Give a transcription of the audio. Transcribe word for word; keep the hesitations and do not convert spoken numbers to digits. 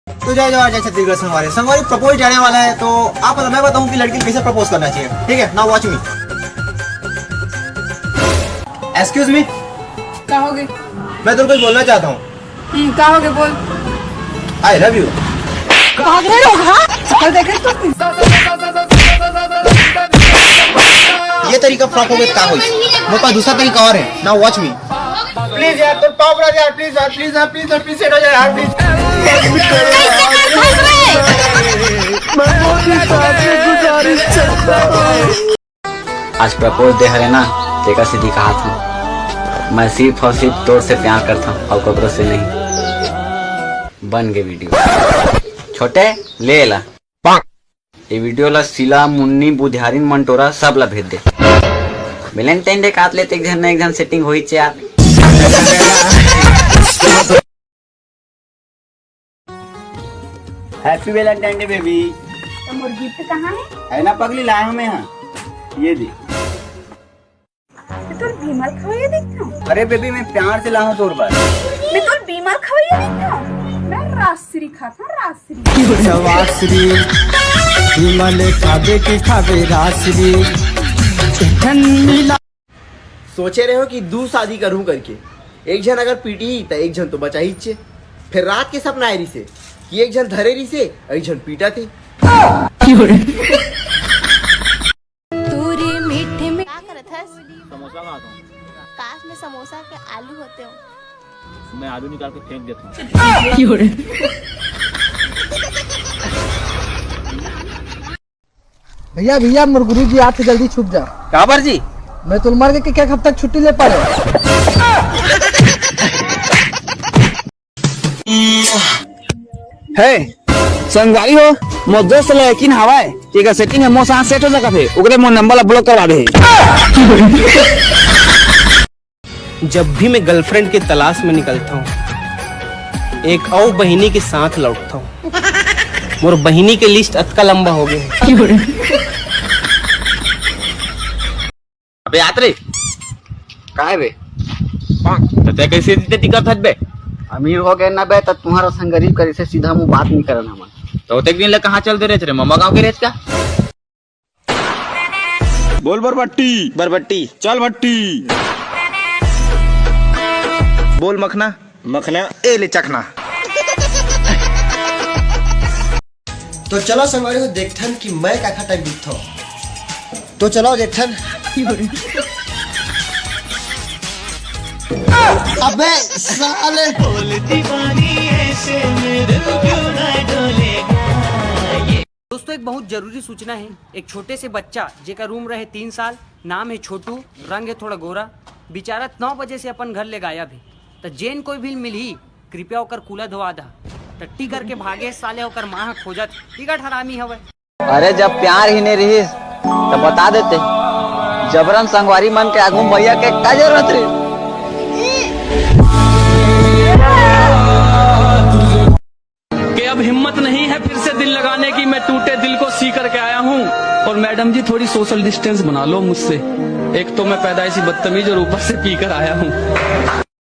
तो जय जवान, जय छत्तीसगढ़ संगवारी। संगवारी, प्रपोज जाने वाला है, तो आप, मैं बताऊं कि लड़की को कैसे प्रपोज करना चाहिए। ठीक है, now watch me। Excuse me। का होगे? मैं तुमको कुछ बोलना चाहता हूँ। हम्म, का होगे, बोल। I love you। भाग रहे लोग, हाँ? चल देखे तो। ये तरीका फ्लॉप हो गया, का होई? मेरे पास दूसरा तरीका और है। Now watch me। प्लीज यार, तुम टॉप रह यार, प्लीज यार, प्लीज यार, प्लीज यार, प्लीज सेट हो जाए यार, प्लीज। आज प्रपोज दे हरे ना, तेका सीधी कहा था, मैं सिर्फ और सिर्फ तोर से प्यार करता हूँ और ककरो से नहीं। बन गए वीडियो। छोटे, ले ला। ये वीडियो ला सिला, मुन्नी, बुधियारिन, मंटोरा सब ला भेज दे। वैलेंटाइन डे काट लेते, एक झन ना एक झन सेटिंग होई चे यार। Happy Valentine Day baby। तो मोर गिफ्ट कहाँ है? है ना पगली, लाया हूँ मैं यहाँ। ये दे। तो तोर भीमल खवैया देखता हूँ। अरे बेबी, मैं प्यार से लाया हूँ तोर बर। मैं तोर भीमल खवैया देखता हूँ। मैं राजश्री खाता हूँ, राजश्री। सवाश्री विमल खाबे की खाबे राश्री ठन मिला। सोचे रहे हो कि दू शादी करूं करके, एक झन अगर पीटी त एक झन तो बचा ही छे। फिर रात के सपना आए रिसे कि एक झन धरे रिसे, एक झन पीटा थे। तोरे मीठे में का करत हस? समोसा खा था। काश में समोसा के आलू होते हो। मैं आलू निकाल के फेंक देता हूँ। भैया भैया, मोर गुरु जी, आप जल्दी छुप जा। काबर जी? मैं तुलमार के क्या कब तक छुट्टी ले पाए? है संगवारी हो, मोर दोस्त ला यकीन हवाए कि अगर सेटिंग है मोर साथ सेट हो सकत है, ओकरे मोर नंबर ला ब्लॉक करवा दे। जब भी मैं गर्लफ्रेंड के तलाश में निकलता हूँ, एक और बहिनी के साथ लौटता हूँ। मोर बहिनी के लिस्ट अतका लंबा हो गया है। अबे यात्री, काय बे? तो ते कैसे इतने टिकट हट बे? अमीर हो गए ना बे, तो तुम्हारा संग गरीब करे से सीधा मुंह बात नहीं करना हमन। तो ते दिन ले कहाँ चल दे रहे रे, ममा गाँव के रेच का? बोल बरबट्टी, बरबट्टी, चल भट्टी। बोल मखना, मखना, ए ले चखना। तो चलो संगवारी हो, देखथन कि मैं काखा टाइप दिखथव। तो चलो देखथन। अबे साले। दोस्तों, एक बहुत जरूरी सूचना है। एक छोटे से बच्चा, जेकर उम्र है तीन साल, नाम है छोटू, रंग है थोड़ा गोरा, बेचारा नौ बजे से अपन घर ले गायब है। त जेन कोई भी मिलही, कृपया ओकर कूला धोवा दा। टट्टी करके भागे साले, ओकर माँ ह खोजत, टिकट हरामी हवय। अरे, जब प्यार ही नहीं रहिस तो बता देते, जबरन संगवारी मन के आगू में भैया के का जरूरत रही? कि अब हिम्मत नहीं है फिर से दिल लगाने की, मैं टूटे दिल को सी करके आया हूँ। और मैडम जी, थोड़ी सोशल डिस्टेंस बना लो मुझसे, एक तो मैं पैदाइशी बदतमीज और ऊपर से पी कर आया हूँ।